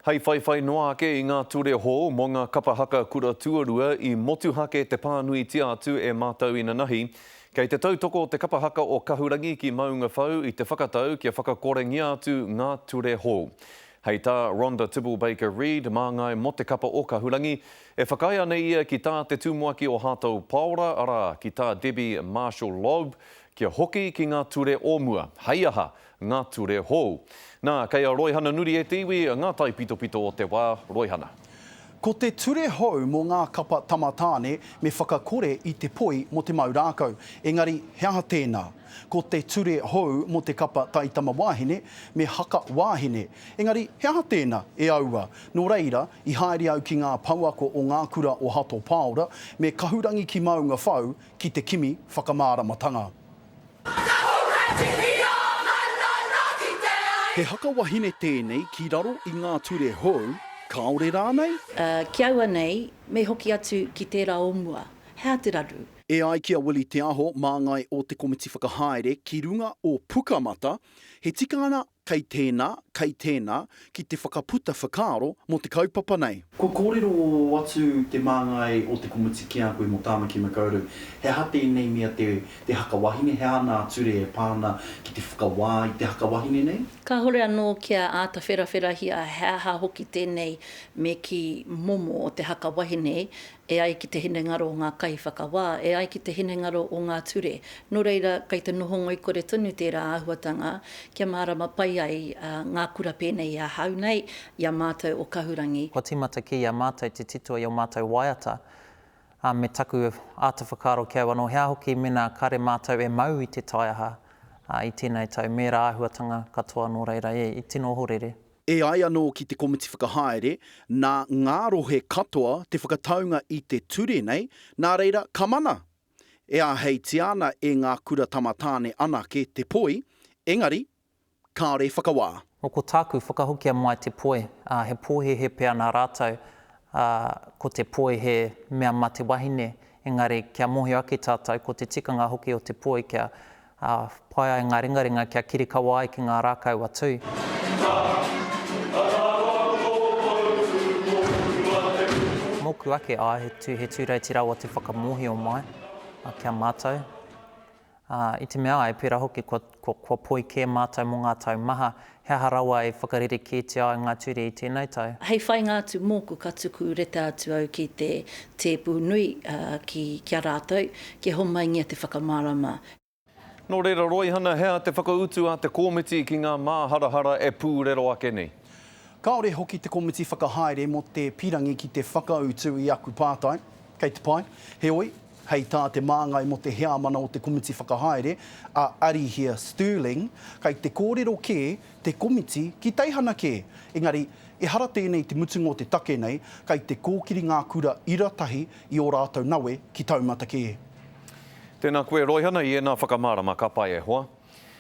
Hei whaiwhai noa ake i ngā ture hou mō ngā kapa haka kura tuarua i motuhake te pānuitia atu e mātou inanahi. Kei te tautoko te kapa haka o Kahurangi ki Maungawhau i te whakatau kia whakakorengia atu ngā ture hou. Hei tā Rhonda Tibble-Baker Reid, māngai mō te kapa o Kahurangi, e whakaae ana ia ki tā te tumuaki o Hato Paora, arā, ki tā Debbie Marshall-Lobb, kia hoki ki ngā ture o mua. Hei aha, ngā ture hou. Nā, kei a Roihana Nuri e te iwi ngā taipitopito o te wā, Roihana. Ko te ture hou mō ngā kapa tama tāne me whakakore i te poi mō te mau rākau, engari he aha tēnā? Ko te ture hou mō te kapa taitama wāhine me haka wāhine, engari he aha tēnā? E aua! Nō reira, i haere au ki ngā pouako o ngā kura o Hato Pāora me Kahurangi ki Maungawhau ki te kimi whakamāramatanga. He haka wahine tēnei ki raro i ngā ture hou, kāore rānei? Ki aua nei, me hoki atu ki tērā o mua. He aha te raru? E ai ki a Willie Te Aho, māngai o te komiti whakahaere ki runga o Pukamata, he tika ana kei tēnā, kei tēnā, ki te whakaputa whakaaro mō te kaupapa nei. Kua kōrero atu te māngai o te komiti ki a koe mō Tāmaki Makaurau, he aha tēnei mea te, te haka wahine, he aha nā ture e pā ana ki te whakawā i te haka wahine nei? Kāhore anō kia āta wherawherahia he aha hoki tēnei me kī momo o te haka wahine e ai ki te hinengaro o ngā kaiwhakawā, e ai ki te hinengaro o ngā ture. Nō reira, kei te noho ngoikore tonu tērā āhuatanga kia mārama pai ai ngā kura pēnei i ahau nei, i a mātou o Kahurangi. Kua tīmata kē i a mātou te tito i ō mātou waiata, ā, me taku āta whakaaro ki au anō, he aha hoki mēnā kāre mātou e mau i te taiaha, ā, i tēnei tau, me ērā āhuatanga katoa nō reira, e, i tino ohorere. E ai anō ki te komiti whakahaere, nā ngā rohe katoa te whakataunga i te ture nei, nā reira ka mana! E āheitia ana e ngā kura tama tāne anake te poi, engari, kāore e whakawā. Nō ko tāku, whakahokia mai te poi, ā, he pōhēhē pea nā rātou, ā, ko te poi he mea mā te wahine, engari kia mōhio ake tātou, ko te tikanga hoki o te poi kia Ā, pai ai ngā ringaringa kia kirikawa ai ki ngā rākau a Tū. Mōku ake, āe, he tū, he tūreiti rawa te whakamōhio mai ki a mātou. Ā, i te mea, āe, pērā hoki kua, kua, kua poi kē mātou mō ngā tau maha, he aha rawa e whakarerekētia ai ngā ture i tēnei tau? Hei whainga atu mōku ka tuku reta atu au ki te tēpu nui ki ki a rātou kia homaingia te whakamārama. Nō reira Roihana, he aha te whakautu a te komiti ki ngā māharahara e pūrero ake nei? Kāore hoki te komiti whakahaere mō te pirangi ki te whakautu i aku pātai. Kei te pai. Heoi, hei tā te māngai mō te heamana o te komiti whakahaere, a Arihia Stirling, kei te kōrero kē te komiti ki teihana kē. Engari, ehara tēnei te mutunga o te take nei, kei te kōkiri ngā kura ira tahi i ō rātou nawe ki taumata kē. Tēnā koe Roihana i ēnā whakamārama, ka pai e hoa.